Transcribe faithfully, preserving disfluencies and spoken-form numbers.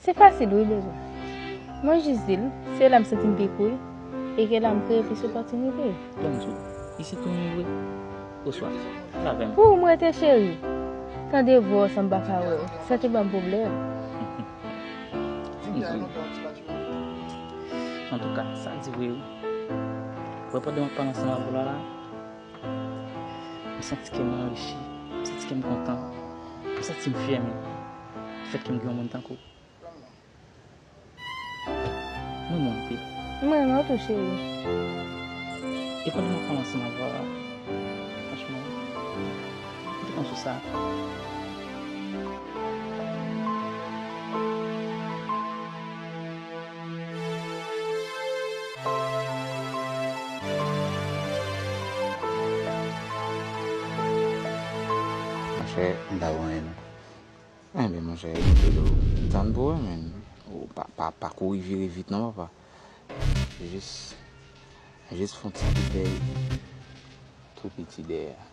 Se fasil wi, Bezwen. Mwen jis di l, se la m santi m pi kou wi, e ke la m kreye plis opòtinite. Bon, m di w, isit ou menm vre? Oswa, pale avè m. Pou ou m rete, cheri. Tande vwa w san m pa ka wè w, sa te ban m pwoblèm. Bon, m di w. Antouka, sa di vre wi. Wè, pandan m ap pale ansanm avè w la, la, m santi kè m anrichi, m santi kè m kontan, m santi m fyè menm, fèt ke m gen yon moun tankou w. Mwen monte. Mwen renmen w tou, cheri. E pandan m ap pale ansanm avè w la, franchman, m te panse sa. Monchè, m pa wè anyen non. Enben, monchè, ekoute, Dodo, tann pou wè, men. Ou pa, pa, pa kouri vire vit non, papa. Jis, jis fè yon ti kout dèy tou piti dèyè.